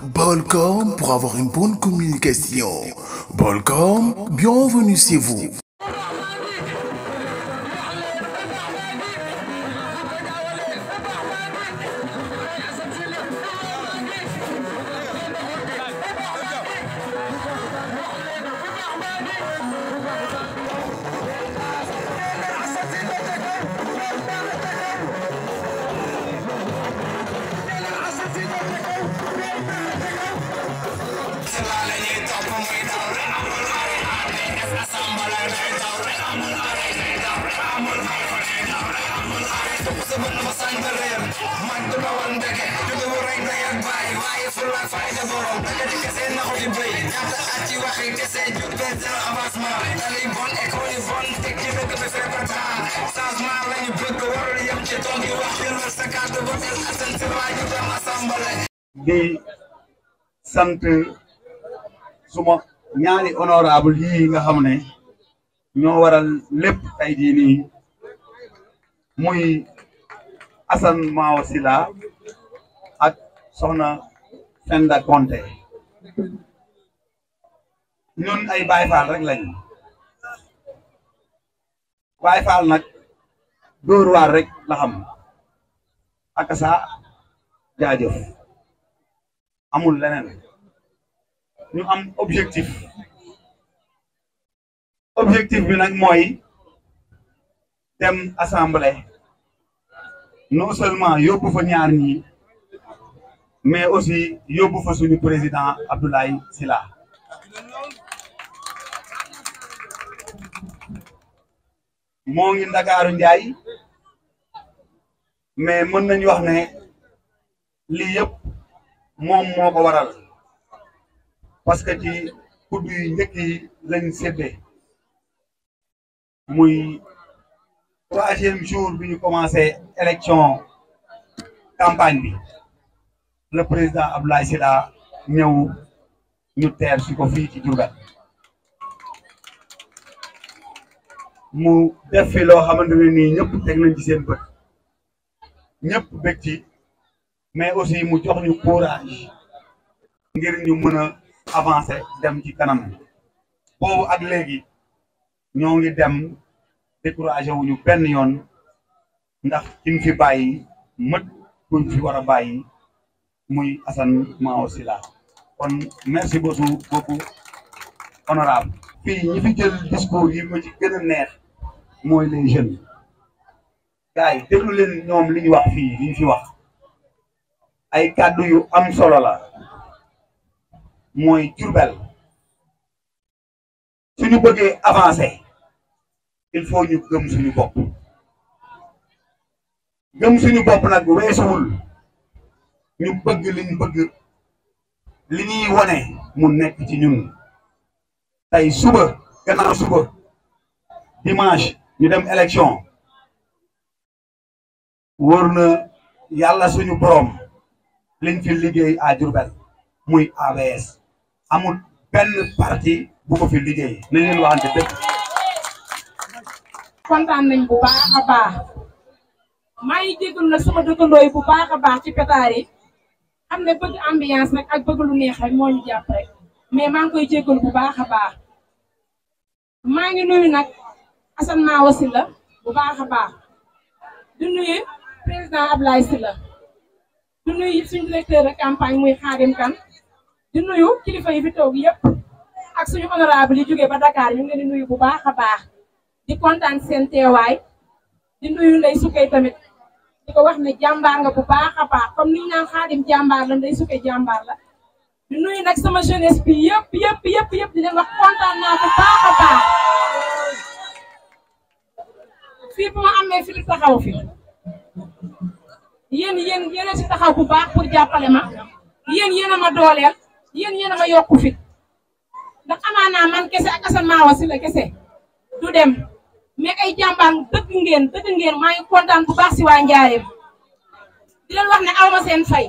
Bolcom pour avoir une bonne communication. Bolcom, bienvenue chez vous. di sant suma ñaari honorable yi nga xam ne ñoo waral lépp tey jii nii muy Assane Mao Sylla ak soxna Fenda Konté ñun ay Baye Fall rek lañ Baye Fall nag dóor waar rek la xam ak sa jaajëf amul leneen ñu am objectif bi nag mooy dem assemblée non seulement yóbbu fa ñaar ñi mais aussi yóbbu fa suñu président Abdoulaye Sylla moo ngi Ndakaaru Njaay mais mën nañu wax ne lii yëpp moom moo ko waral parce que ci kudd yu njëkk yi lañ séddee muy 3e jour bi ñu commencé élection campagne bi le président Abdoulaye Sylla ñëw ñu teer si ko fii ci Diourbel mu def fi loo xamante ne nii ñëpp teg nañ ci seen bët ñëpp bég ci mais aussi mu jox ñu courage ngir ñu mën a avancer dem ci kanam boobu ak léegi ñoo ngi dem découragé wuñu benn yoon ndax kiñ fi bàyyi mët kuñ fi war a bàyyi muy Assane Mao Sylla kon merci beaucoup honorable fii ñi fi jël discours yi ma ci gën a neex mooy les jeunes gars yi déglu leen ñoom li ñu wax fii li ñu fi wax ay kàddu yu am solo la mooy Diourbel suñu bëggee avancer il faut ñu gëm suñu bopp nag weesuwul ñu bëgg liñ bëgg li ñuy wone mu nekk ci ñun tey suba gannaaw suba dimanche ñu dem élection wóor na yàlla suñu borom liñ fi liggéey à Diourbel muy ABS amul benn parti bu ko fi liggéey nañ leen waxante dëgg. kontaan nañ bu baax a baax maa ngi jégalu nag sama dëkkandoo yi bu baax a baax ci pétard yi xam ne bëgg ambiance nag ak bëgg lu neex rek moo ñu jàpp rek mais maa ngi koy jégalu bu baax a baax maa ngi nuyu nag Assane Mao Sylla bu baax a baax di nuyu président Abdoulaye Sylla di nuyu suñu directeur de campagne muy Khadim Kane di nuyu kilifa yi fi toog yëpp ak suñu honorable yi jógee ba Dakar ñu ngi leen di nuyu bu baax a baax di kontaan seen teewaay di nuyu Ndeye Soukey tamit di ko wax ne jàmbaar nga bu baax a baax comme ni ñu naan Khadim jàmbaar la Ndeye Soukey jàmbaar la di nuyu nag sama jeunesse bi yëpp di leen wax kontaan naa bu baax a baax fii bu ma amee fi taxaw fi yéen si taxaw bu baax pour jàppale ma yéen a ma dooleel yéen a ma yokku fit ndax amaanaa man kese ak Assane Mao Sylla kese du dem mais ay jàmbaar dëgg ngeen maa ngi kontaan bu baax si waa Njaareem di leen wax ne aw ma seen fay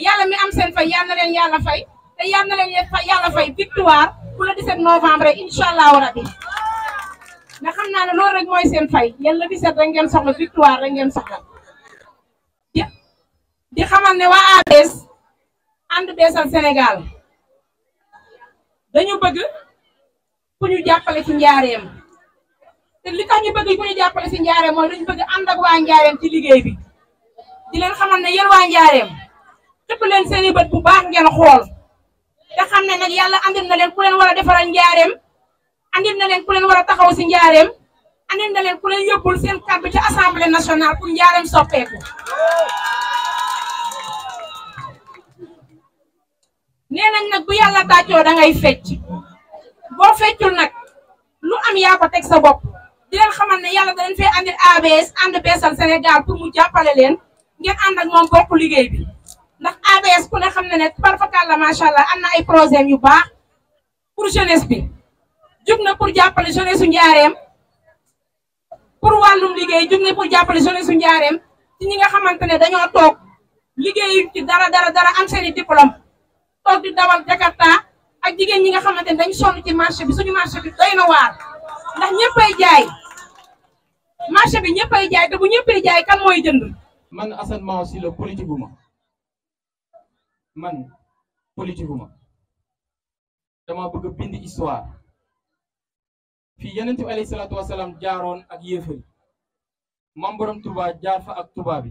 yàlla mi am seen fay yal na leen yàlla fay te yal na leen yàlla fay victoire pour le 17 novembre incha allahu rabi nga xam naa ne loolu rek mooy seen fay yéen le 17 rek ngeen soxla victoire rek ngeen soxla di xamal ne waa ABS ànd beesal Sénégal dañu bëgg ku ñu jàppale ci njaareem te li tax ñu bëgg ku ñu jàppale ci njaareem mooy dañu bëgg ànd ak waa njaareem ci liggéey bi di leen xamal ne yéen waa njaareem xëpp leen seen i bët bu baax ngeen xool te xam ne nag yàlla andil na leen ku leen war a defaral njaareem andil na leen ku leen war a taxaw ci njaareem andil na leen ku leen yóbbul seen kàddu ci assemblée nationale pour njaareem soppeeku. nee nañ nag bu yàlla tàccoo da ngay fecc boo feccul nag lu am yaa ko teg sa bopp di leen xamal ne yàlla da leen fee andil ABS ànd beesal Sénégal pour mu jàppale leen ngeen ànd ak moom bokk liggéey bi ndax ABS ku ne xam ne parfakalla macha allah am na ay projet yu baax pour jeunesse bi jug na pour jàppale jeunesse su njaareem pour wàllum liggéey jug na pour jàppale jeunesse su njaareem ci ñi nga xamante ne dañoo toog liggéey ci dara am seen i diplôme toog di dawal Jakarta ak jigéen ñi nga xamante ne dañu sonn ci marché bi suñu marché bi doy na waar ndax ñëppay jaay marché bi ñëppay jaay te bu ñëppay jaay kan mooy jënd. man Assane Maho Sylla politique gu ma man politique gu ma dama bëgg a bind histoire fii Yonent bi alayhi salaatu wasalaam jaaroon ak yéefari Maam Borom Touba jaar fa ak Touba bi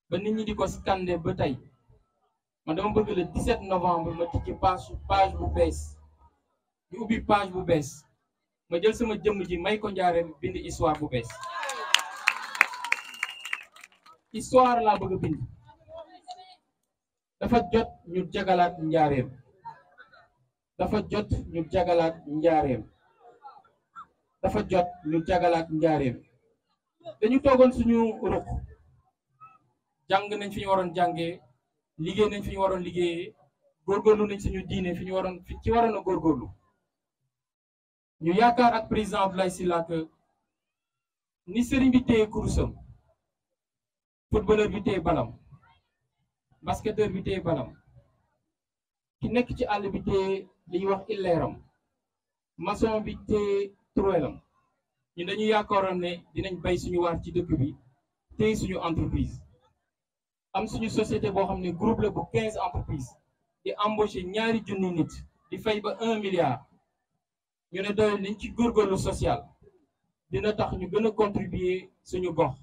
ba nit ñi di ko scandé ba tey man dama bëgg le 17 novembre ma tijji page bu bees ñu ubbi page bu bees ma jël sama jëmm ji may ko njaareem bind histoire bu bees histoire laa bëgg a bind dafa jot ñu jagalaat njaareem dafa jot ñu jagalaat njaareem dafa jot ñu jagalaat njaareem dañu toogoon suñu ruq jàng nañ fi ñu waroon jàngee liggéey nañ fi ñu waroon liggéeyee góorgóorlu nañ suñu diine fi ñu waroon fi ci waroon a góorgóorlu ñu yaakaar ak président Abdoulaye Sylla que ni sëriñ bi téye kurusam footballeur bi téye balam basketteur bi téye balam ki nekk ci àll bi téye li ñuy wax illeeram maçon bi téye truelam ñu dañu yaakaaroon ne dinañ bay suñu waar ci dëkk bi téye suñu entreprise am suñu société boo xam ne groupe la bu 15 entreprises di embaucher ñaari junni nit di fay ba 1 milliard ñu ne doyul nañ ci góorgóorlu social dina tax ñu gën a contribuer suñu gox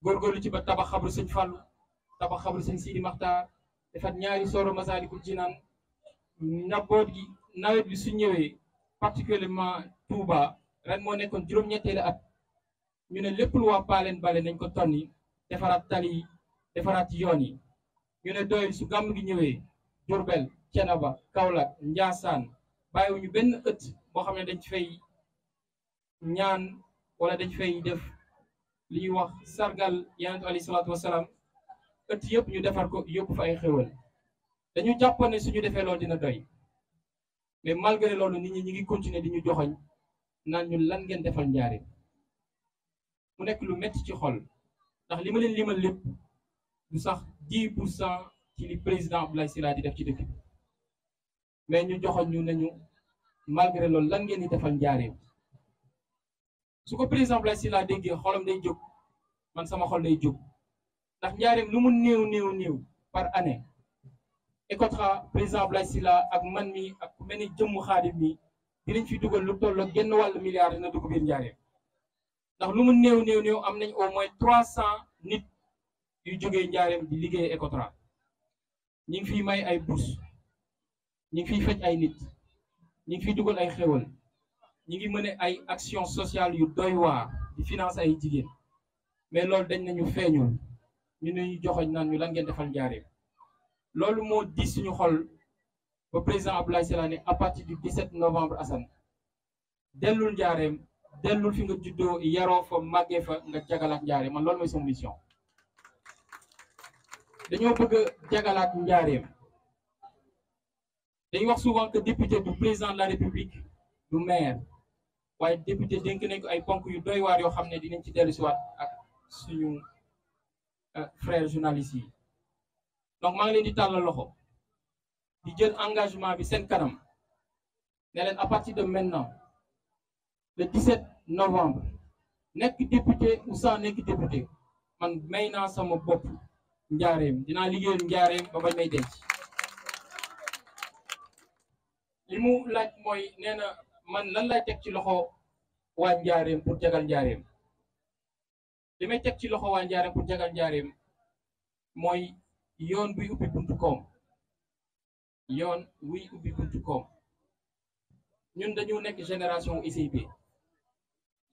góorgóorlu ci ba tabax xabru sëñ Fallu tabax xabru sëñ Sidi Maxtaar defat ñaari sooro Masaalikul Jinaan njaboot gi nawet bi su ñëwee particulièrement Touba ren moo nekkoon juróom-ñetteelu at ñu ne lépp lu waa Paaleen Bale nañ ko tonni defaraat tali yi defaraat yoon yi ñu ne doyul su gàmm gi ñëwee Diourbel Thiénaba Kaolack Ndiassane bàyyiwuñu benn ëtt boo xam ne dañ ci fay ñaan wala dañ fay def li ñuy wax sargal Yonent alayhi salaatu wasalaam ëtt yëpp ñu defar ko yóbbu fa ay xéwal dañu jàppoon ne suñu defee loolu dina doy mais malgré loolu nit ñi ngi continuer di ñu joxoñ naan ñu lan ngeen defal njaareem mu nekk lu metti ci xol ndax li ma leen limal lépp du sax 10% ci li président Abdoulaye Sylla di def ci dëkk bi mais ñu joxoon ñu nañu malgré loolu lan ngeen di defal njaareem su ko président Abdoulaye Sylla déggee xolam day jóg man sama xol day jóg ndax njaareem lu mu néew par année Ecotra président Abdoulaye Sylla ak man mi ak ku mel ni jëmmu Xaadim mi dinañ fi dugal lu toll ak genn wàllu milliard dina dugg biir njaareem ndax lu mu néew am nañ au moins 300 nit yu jógee njaareem di liggéey Ecotra ñi ngi fiy may ay bourse ñi ngi fiy faj ay nit ñi ngi fiy dugal ay xéwal ñi ngi mëne ay action sociale yu doy waar di financer ay jigéen mais loolu dañ nañu feeñul ñu ne ñu joxoñ naan ñu lan ngeen defal njaareem loolu moo di suñu xol ba président Abdoulaye Sylla ne à partir du 17 novembre Assane dellul njaareem dellul fi nga juddoo yaroo fa màggee fa nga jagalaat njaareem man loolu mooy sama mission dañoo bëgg a jagalaat njaareem dañuy wax souvent que député du président de la république du maire waaye député dénk nañ ko ay ponk yu doy waar yoo xam ne dinañ ci dellu si waat ak suñu frères journalistes yi donc maa ngi leen di tàllal loxo di jël engagement bi seen kanam ne leen à partir de maintenant le 17 novembre nekk député ou sans nekk député man may naa sama bopp njaareem dinaa liggéeyal njaareem ba bañ may denc. li mu laaj mooy nee na man lan lay teg ci loxo waa njaareem pour jagal njaareem. li may teg ci loxo waa njaareem pour jagal njaareem mooy yoon buy ubbi buntu koom. yoon wuy ubbi buntu koom. ñun dañu nekk génération ICP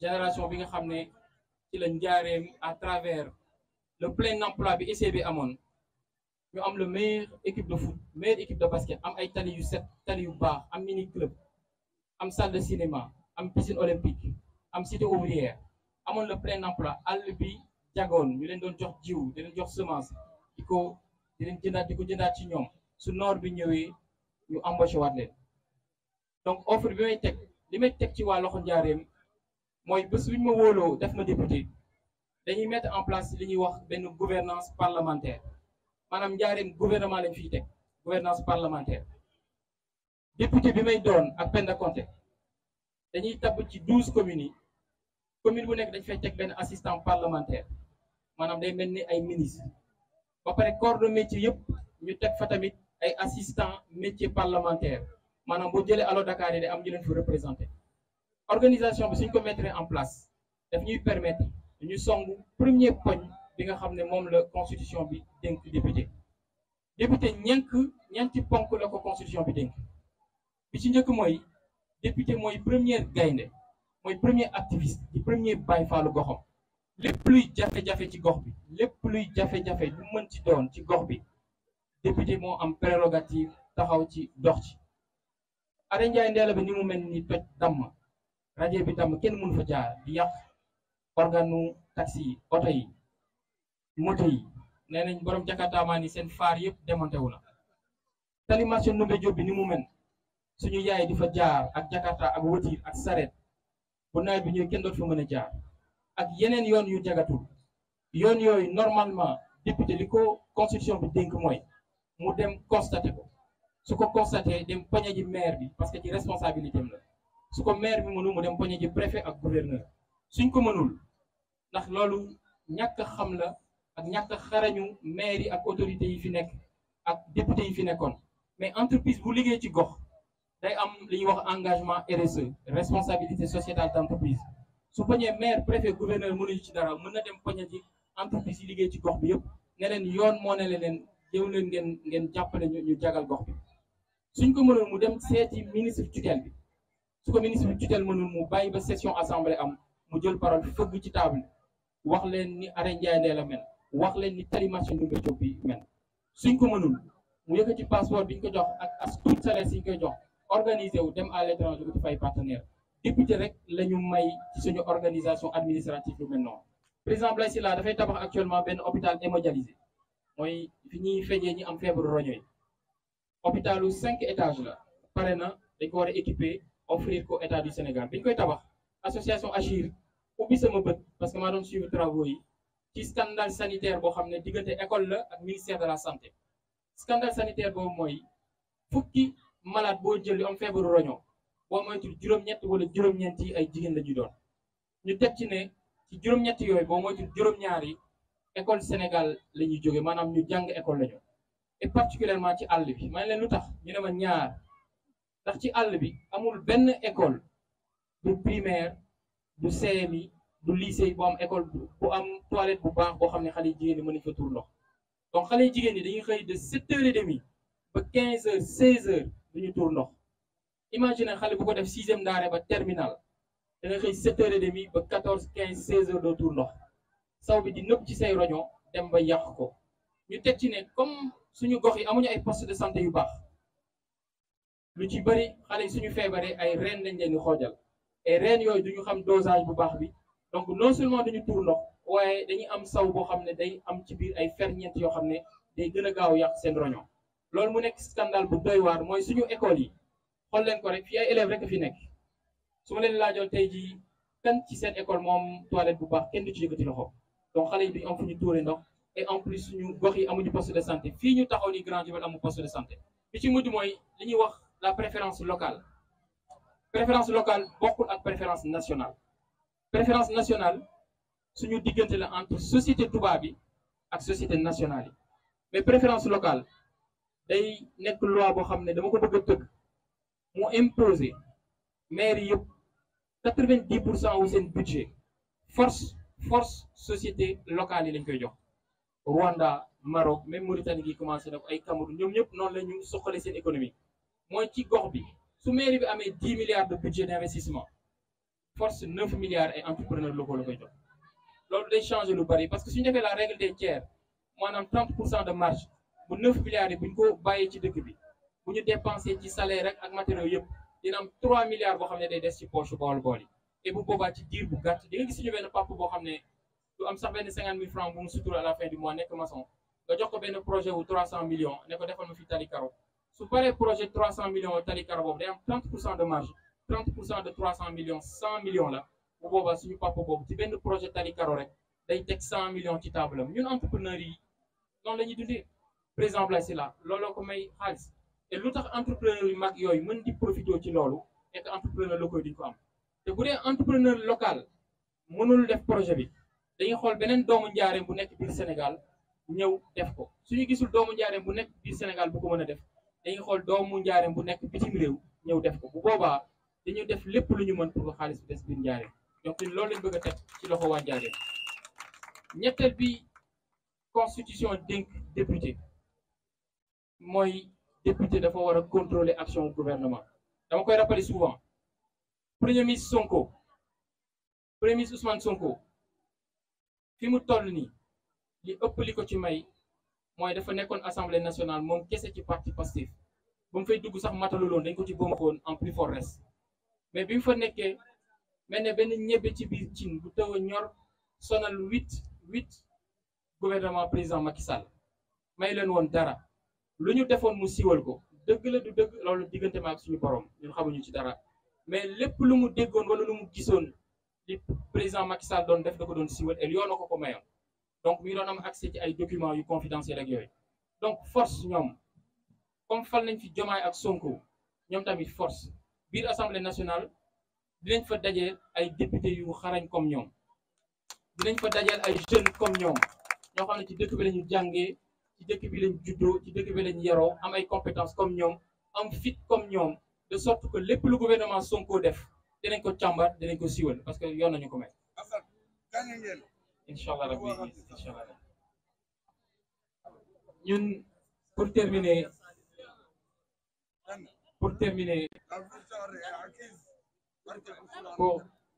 génération bi nga xam ne ci la njaareem à travers le plein emploi bi ICP amoon ñu am le meilleure équipe de foot meilleure équipe de basket am ay tali yu set tali yu baax am mini club am salle de cinéma am piscine olympique am cité ouvrière amoon le plein emploi àll bi jagoon ñu leen doon jox jiw di leen jox semence di leen jëndaat ci ñoom su noor bi ñëwee ñu embauché waat leen. donc offre bi may teg li may teg ci waa loxo njaareem mooy bés bu ñu ma wóoloo def ma député dañuy mettre en place li ñuy wax benn gouvernance parlementaire maanaam njaareem gouvernement lañ fiy teg gouvernance parlementaire. député bi may doon ak Penda Konté dañuy tabb ci 12 communes yi commune bu nekk dañ fay teg benn assistant parlementaire maanaam day mel ni ay ministre ba pare corps de métier yëpp ñu teg fa tamit ay assistant métier parlementaire maanaam boo jëlee allo Dakar yi day am ñu leen fi représenté. organisation bi suñ ko mettre en place daf ñuy permettre ñu song premier poñ bi nga xam ne moom la constitution bi dénk député. député ñeenti ponk la ko constitution bi dénk bi ci njëkk mooy député mooy première gaynde mooy premier activiste di premier baay faalu goxam. lépp luy jafe-jafe ci gox bi lépp luy jafe-jafe lu mën ci doon ci gox bi député moo am prérogative taxaw ci dox ci. Ada Ndiaye Ndella bi ni mu mel ni toj damm rajo bi damm kenn mënu fa jaar di yàq organu taxi yi oto yi moto yi nee nañ borom Jakarta maa ni seen faar yëpp démonté wu na. tali marché Ndoumbé Diop bi ni mu mel suñu yaay di fa jaar ak Jakarta ak voiture ak saret bu nawet bi ñëw kenn dootu fa mën a jaar ak yeneen yoon yu jagatul yoon yooyu normalement député li ko constitution bi dénk mooy mu dem constaté ko. su ko constaté dem poñe ji maire bi parce que ci responsabilité am la su ko maire bi mënul mu dem poñe ji préfet ak gouverneur suñ ko mënul ndax loolu ñàkk xam la ak ñàkk xarañu maire yi ak autorités yi fi nekk ak député yi fi nekkoon mais entreprise bu liggéey ci gox day am li ñuy wax engagement RSE responsabilité sociétale d'entreprise su poñee maire préfet gouverneur mënuñu ci dara mën na dem poñe ji entreprise yi liggéey ci gox bi yëpp ne leen yoon moo ne leen jëw leen ngeen jàppale ñu jagal gox bi. suñ ko mënoon mu dem seeti ministre tutelle bi su ko ministre tutelle mënul mu bàyyi ba session assemblée am mu jël parole fëgg ci table wax leen ni Ada Ndiaye Ndella mel wax leen ni tali marché Ndoumbé Diop bi mel. suñ ko mënul mu yëkkati passeport bi ñu ko jox ak as tuut salaire si ñu koy jox organiser wu dem à l'étranger uti fay partenaire député rek la ñu may ci suñu organisation administrative lu mel noonu. président Blay Sylla dafay tabax actuellement benn hôpital hémodialysé mooy fi ñuy fejee ñi am feebaru roño yi. hôpitalu 5 étages la pare na dañ ko war a équiper offrir ko état du Sénégal biñ koy tabax association Achir ubbi sama bët parce que maa doon suivre travaux yi ci scandale sanitaire boo xam ne diggante école la ak ministère de la santé. scandale sanitaire boobu mooy fukki malade boo jël yu am feebaru roño boo moytul juróom-ñett wala juróom-ñeent yi ay jigéen la ñu doon ñu teg ci ne ci juróom-ñett yooyu boo moytul juróom-ñaar yi école Sénégal la ñuy jóge maanaam ñu jàng école la ñu. et particulièrement ci àll bi ma ne leen lu tax ñu ne ma ñaar ndax ci àll bi amul benn école du primaire du CMI du lycée bu am école bu am toilette bu baax boo xam ne xale yi jigéen ñi mën nañu fa tuur ndox donc xale yi jigéen ñi dañuy xëy de 7h30 ba 15h 16h duñu tuur ndox. imagine xale bu ko def 6e daare ba terminal da nga xëy 7h30 ba 14 15 16h doo tuur ndox saw bi di nëpp ci say roño dem ba yàq ko ñu teg ci ne comme. suñu gox yi amuñu ay poste de santé yu baax lu ci bëri xale yi suñu feebaree ay reen lañ leen di xoojal et reen yooyu duñu xam dosage bu baax bi donc non seulement duñu tuur ndox waaye dañuy am saw boo xam ne day am ci biir ay ferñeent yoo xam ne day gën a gaaw yàq seen roño loolu mu nekk scandale bu doy waar mooy suñu école yi xool leen ko rek fii ay élèves rek a fi nekk su ma leen laajoon tey jii kan ci seen école moom toilette bu baax kenn du ci yëkkati loxo donc xale yi duñu am fu ñu tuure ndox et en plus suñu gox yi amuñu poste de santé fii ñu taxaw ni Grand Diourbel amu poste de santé bi ci mujj mooy li ñuy wax la préférence locale bokkul ak préférence nationale suñu diggante la entre société tubaab bi ak société nationale yi mais préférence locale day nekk loi boo xam ne dama ko bëgg a tëgg mu imposer maire yëpp 90% wu seen budget force société locale yi lañ koy jox. Rwanda Maroc même Mauritanie gi commencé na ko ay Cameroun ñoom ñëpp noonu la ñu soxale seen économie mooy ci gox bi su mairie bi amee 10 milliards de budget d'investissement force 9 milliards ay entrepreneurs locaux la koy jox. loolu day changer lu bari parce que suñu defee la règle des tiers maanaam 30% de marge bu 9 milliards yi bu ñu ko bàyyee ci dëkk bi bu ñu dépensé ci salaire rek ak matériaux yëpp dina am 3 milliards boo xam ne day des ci poche bool yi et bu boobaa ci diir bu gàtt di nga gis suñu benn papa boo xam ne du am sax benn 50 000 francs bu mu sutura à la fin du mois nekk maçon nga jox ko benn projet wu 300 millions ne ko defal ma fi tali karo su paree projet 300 millions tali karo boobu day am 30% de marge 30% de 300 millions 100 millions la bu boobaa suñu papa boobu ci benn projet tali karo rek day teg 100 millions ci table am ñun entrepreneurs yi noonu la ñuy dundee président Blay Sylla looloo ko may xaalis te lu tax entrepreneur yu mag yooyu mën di profité ci loolu et que entrepreneur locaux duñ ko am te bu dee entrepreneur local mënul def projet bi dañuy xool beneen doomu njaareem bu nekk biir Sénégal ñëw def ko suñu gisul doomu njaareem bu nekk biir Sénégal bu ko mën a def dañuy xool doomu njaareem bu nekk bitim réew ñëw def ko bu boobaa dañu def lépp lu ñu mën pour que xaalis bi des biir njaareem donc loolu lañ bëgg a teg ci loxo waa njaareem. ñetteel bi constitution dénk député mooy député dafa war a contrôler action gouvernement dama koy rappeler souvent premier ministre Sonko premier ministre Ousmane Sonko fi mu toll nii li ëpp li ko ci may mooy dafa nekkoon assemblée nationale moom kese ci parti Pastef ba mu fay dugg sax mataluloon dañ ko ci bomboon en plus fort reste mais bi mu fa nekkee mel ne benn ñebe ci biir cin bu taw a ñor sonal huit gouvernement président Macky Sall may leen woon dara lu ñu defoon mu siiwal ko dëgg la du dëgg loolu diggante ma ak suñu borom ñun xamuñu ci dara mais lépp lu mu déggoon wala lu mu gisoon li président Macky Sall doon def da ko doon siiwal et yoon na ko mayoon donc mi ngi doon am accès ci ay documents yu confidentiels ak yooyu donc force ñoom comme fal nañ fi Diomaye ak Sonko ñoom tamit force biir assemblée nationale dinañ fa dajeel ay députés yu xarañ comme ñoom dinañ fa dajeel ay jeunes comme ñoom ñoo xam ne ci dëkk bi lañu jàngee ci dëkk bi lañ juddoo ci dëkk bi lañ yaroo am ay compétences comme ñoom am fit comme ñoom de sorte que lépp lu gouvernement Sonko def dinañ ko càmbar dinañ ko siiwal parce que yoon nañu ko may incha allah rabbi incha allah ñun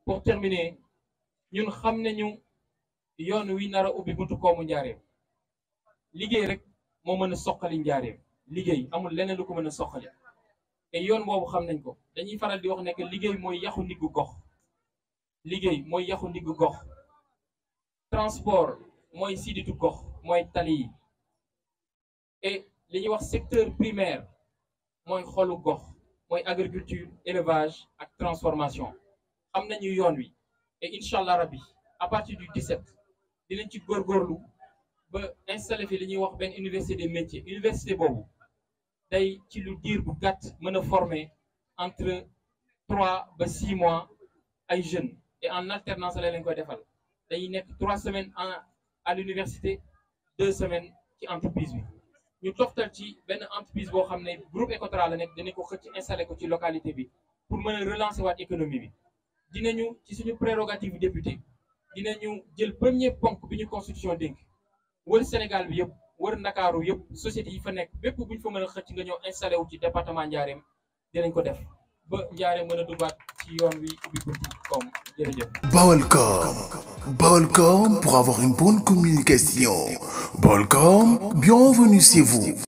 pour terminer ñun xam nañu yoon wi nar a ubbi buntu koomu njaareem liggéey rek moo mën a soqali njaareem liggéey amul leneen lu ko mën a soqali te yoon boobu xam nañ ko dañuy faral di wax ne que liggéey mooy yaxu ndiggu gox liggéey mooy yaxu ndiggu gox transport mooy siditu gox mooy tali yi et li ñuy wax secteur primaire mooy xolu gox mooy agriculture élevage ak transformation xam nañu yoon wi et incha allah rabbi à partir du 17 dinañ ci góorgóorlu ba installé fi li ñuy wax benn université des métiers université boobu day ci lu diir bu gàtt mën a former entre 3 ba 6 mois ay jeunes et en alternance la leen koy defal dañuy nekk 3 semaines à l'université 2 semaines ci entreprise bi ñu toftal ci benn entreprise boo xam ne groupe Ecotra la nekk dinañ ko xëcc installé ko ci localité bi pour mën a relancer waat économie bi dinañu ci suñu prérogative député dinañu jël premier ponk bi ñu constitution dénk wër Sénégal bi yëpp wër Ndakaaru yëpp société yi fa nekk bépp bu ñu fa mën a xëcc nga ñëw installé wu ci département Ndiarème dinañ ko def ba Ndiarème mën a duggaat ci yoon wi ubbi buntu koom jërëjëf. Baolcom pour avoir une bonne communication. Baolcom, bienvenue chez vous.